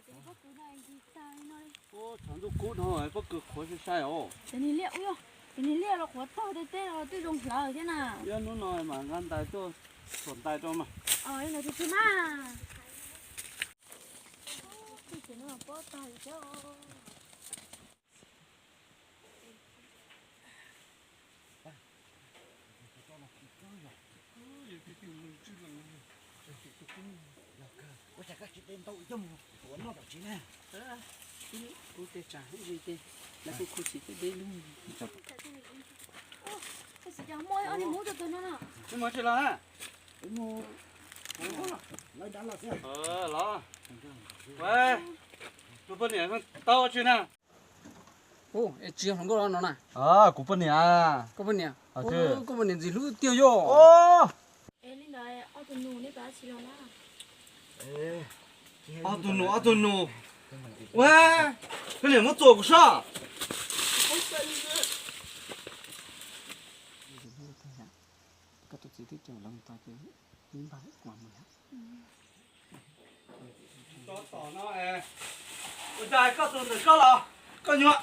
Ua, tshav ntuj kub dhau, pob kws qhuav sai sai os. Cov niag liaj, ua, cov niag liaj los qhuav tag, tej tej los twb zoo hlawv thiab na. Ib hnub no mas nqa ntais tuaj, tuaj ntais rau mas. Ib ntawd tsis tsis mas. Pob tag thiab. Ua cas koj tsis de ntau ib co mus tuav noj tom tsev na? Kuv tej tsam ib ze tej, lawv kuj khu tsis twb deb lug. Tsis muaj tsis los na. Los, tus poj niam tau tsis na? Ub, es tsis yog hluas nkauj los no na? Kuv poj niam. Koj poj niam? Koj poj niam ntxim hlub tiag yom. Ob tug nus, ob tug nus. Ua, koj niam muab txuas kuv soj. Ua cas koj tus ntawm koj los, koj nyuam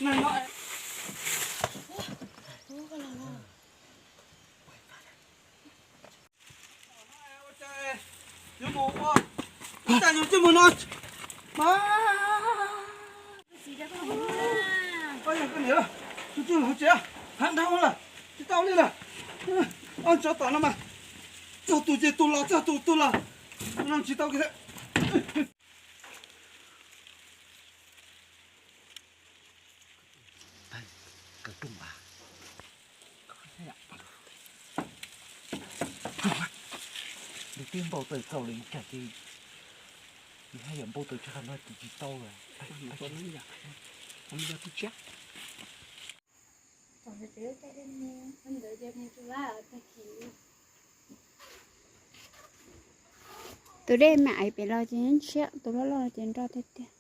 neeg no. Ua cas yuav mus ua, ua cas yuav coj mus no. Mas, koj niam, tus twg hauv tsev, hav dhau lawm, tsis tau li lawm. Ob tsov tom no mas, txog tus ces tus los, txog tus tus los, no tsis tau kiag. Lub teb npau taws txaus li cas ces, haj yam npau taws tsis qab no ces tsis tau lawm. Tus dej me aiv pem los ces ntshiab, tus loj loj ces nroj tiag tiag.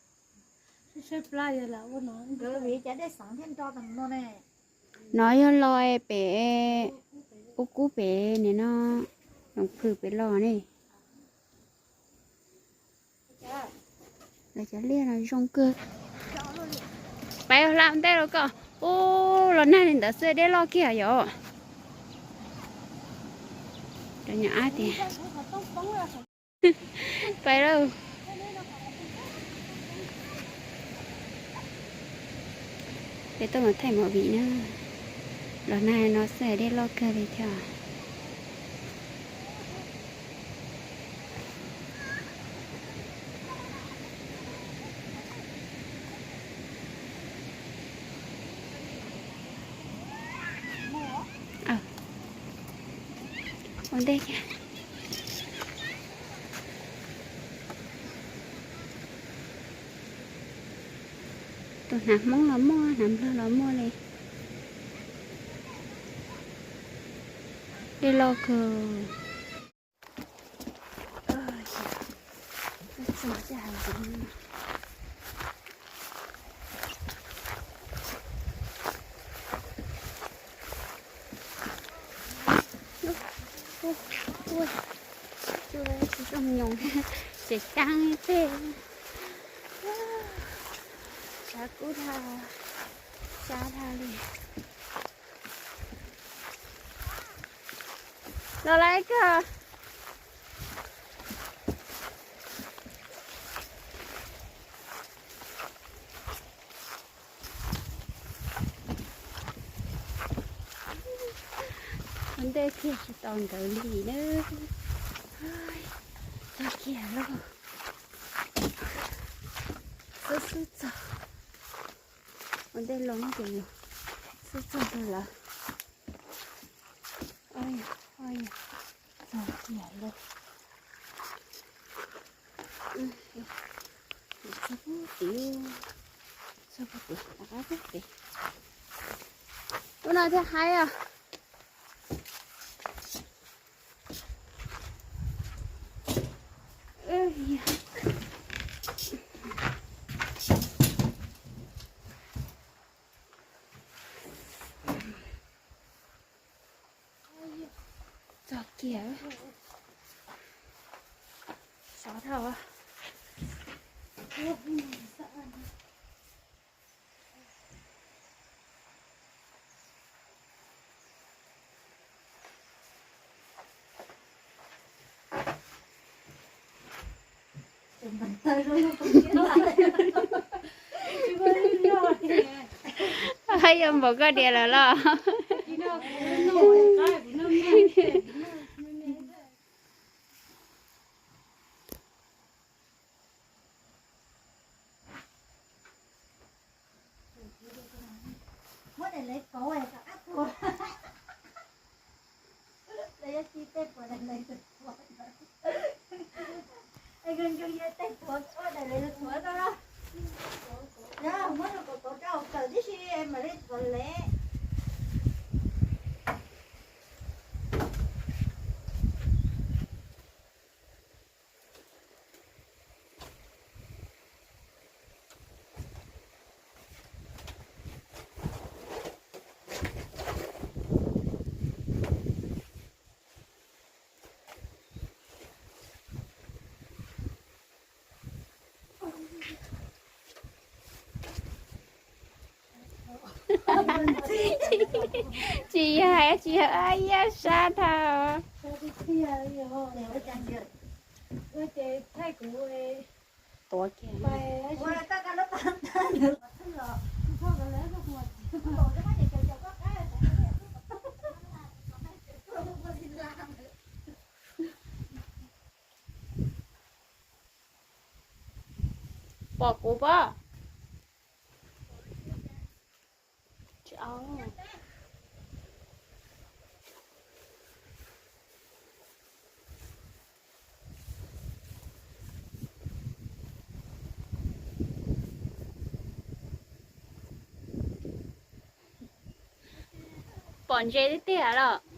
No yog los pem ub kub pem nim no, Loos Phwm pem los ne. Lawv cov liaj no zoo kawg. Peb hla ntej los koj, ub, los nag li ntawd xwb dej loj kiag yom. Rau nyuam ab tias, peb lauj. Peb tuaj mus thaij movie na. Los nag no xwb dej loj kawg li thiab. Ua ntej kiag. Tus hnav Hmoob los muaj, hnav Nplog los muaj li. Dej loj kawg. Ua, tsis zoo nyoos, tseem ceeb tej. Tshav kub dhau, tshav dhau li. Los lawm koj. Ua ntej kiag tsis tau ntawd li na. Txog kiag lauj. Xub xub txog. Ua ntej los ces xub txog rau lawm. Txog kiag lauj. Txog puag tim, txog puag tim, rov qab puag tim. Ub no thiaj haib os. Txog kiag. Sov dhau. Yuav npaum koj diam lawm los? Muab daim lawv kauv kom qab qhuas. Lawv yuav ci tej puas daim lawv thuav. Es nkees nkees yog tej puas ua daim lawv thuav tau los? Yog muab rau kauv kauv rau hauv kawm tib si mam li thuav lawv. Tsis yog, tsis yog, yaj sab tag. Tuav kiag. Pom kuv pob? Pom ntse tiag tiag los?